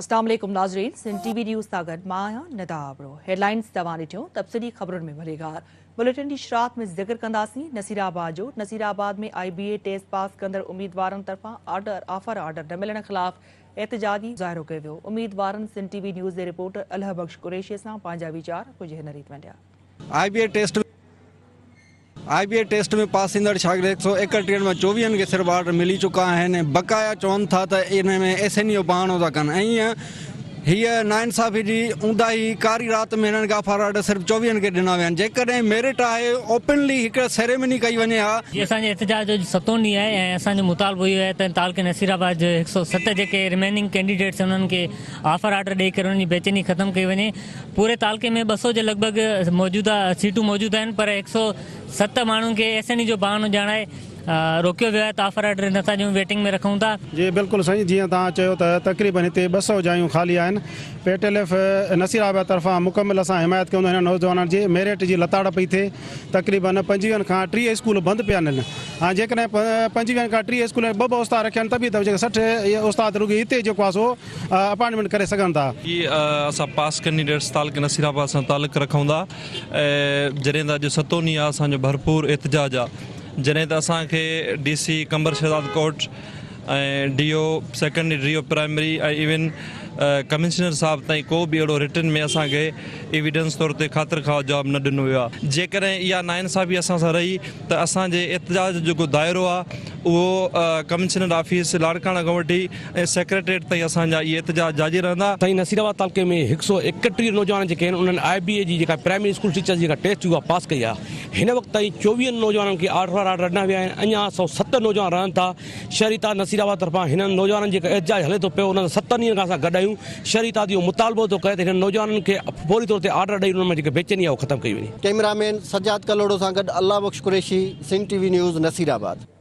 اسلام عليڪم ناظرين سنڌ ٽي وي نيوز سان گڏ مان آهيان ندا ابڙو هيڊلائنز توهان ڏٺيون تفصيلي خبرن ۾ ڀليگار بليٽن جي شروعات ۾ ذڪر ڪنداسين نصير آباد جو Nasir Abad ۾ I B A test pass ڪندڙ اميدوارن طرفان آرڊر آفر آرڊر نه ملڻ خلاف احتجاجي مظاهرو ڪيو ويو اميدوارن سنڌ ٽي وي نيوز جي رپورٽر الهه بخش قريشي سان پنهنجا ويچار ڪجهه هن ريت ونڊيا. I B A test I B A test ۾ pass ٿيندڙ شاگرد هڪ سئو ايڪٽيهن مان چوويهن کي صرف آرڊر ملي چڪا آهن ۽ بقايا چون ٿا ته ان ۾ ايس اين اي بهانو ٿا ڪن ۽ ائين هيء ناانصافي جي اونداهي ڪاري رات ۾ هنن کي آفر آرڊر صرف چوويهن کي ڏنا ويا آهن جيڪڏهن ميرٽ آهي اوپنلي هڪ سيريمني ڪئي وڃي ها. جي اسان جي احتجاج جو اڄ ستون ڏينهن آهي ۽ اسان جو مطالبو اهو آهي ته تعلقي نصير آباد جي هڪ سئو ست جيڪي رميننگ ڪينڊيڊيٽس آهن انهن کي آفر آرڊر ڏئي ڪري انهن جي بيچيني ختم ڪئي وڃي پوري تعلقي ۾ 200 جي لڳ ڀڳ موجوده سيٽون موجود آهن پر 107 ماڻهن کي ايس اين اي جو بهانو ڄاڻائي روڪيو ويو آهي ته آفر آرڊر نٿا ڏيون ويٽنگ ۾ رکون ٿا. جي بلڪل سائين جيئن توهان چيو ته تقريبن هتي 200 جايون خالي آهن P T L F Nasirabad طرفان مڪمل اسان حمايت ڪيون ٿا هنن نوجوانن جي ميرٽ جي لتاڙ پئي ٿئي تقريبن پنجويهن کان 30 اسڪول بند پيا آهن هاڻي جيڪڏهن پنجويهن کان 30 اسڪول ۾ ٻه ٻه استاد رکيا آهن ته به ته جيڪي 60 استاد رڳي هتي جيڪو آهي سو اپائنٽمينٽ ڪري سگهن ٿا. هي اسان پاس ڪينڊيڊيٽس تعلقي نصير آباد سان تعلق رکون ٿا ۽ جڏهن ته اڄ ستون ڏينهن آهي اسان جو ڀرپور احتجاج آهي جڏهن ته اسان کي D C Qambar Shahdadkot ۽ D O secondary D O primary ۽ even commissioner صاحب تائين ڪو به اهڙو رٽن ۾ اسان کي ايويڊنس طور تي خاطر خواهه جواب نه ڏنو ويو آهي جيڪڏهن اها ناانصافي اسان سان رهي ته اسان جي احتجاج جو جيڪو دائرو آهي اهو ڪمشنر آفيس لاڙڪاڻا کان وٺي ۽ سيڪريٽريٽ تائين اسان جا اهي احتجاج جاري رهندا. سائين نصير آباد تعلقي ۾ هڪ سئو ايڪٽيهه نوجوان جيڪي آهن انهن آء بي اي جي جيڪا پرائمري اسڪول ٽيچرس جي جيڪا ٽيسٽ هئي اها پاس ڪئي آهي هن وقت تائين چوويهن نوجوانن کي آرڊر آرڊر ڏنا ويا آهن اڃا سئو ست نوجوان رهن ٿا شهري اتحاد نصير آباد طرفان هنن نوجوانن جيڪو احتجاج هلي ٿو پيو انهن سان ستن ڏينهن کان اسان گڏ آهيون شهري اتحاد اهو مطالبو ٿو ڪري ته هنن نوجوانن کي فوري طور تي آرڊر ڏئي انهن مان جيڪا بيچيني آهي اها ختم ڪئي وڃي. ڪئميرا مين سجاد ڪلهوڙو سان گڏ Allah Bakhsh Qureshi, Sindh T V news, Nasirabad.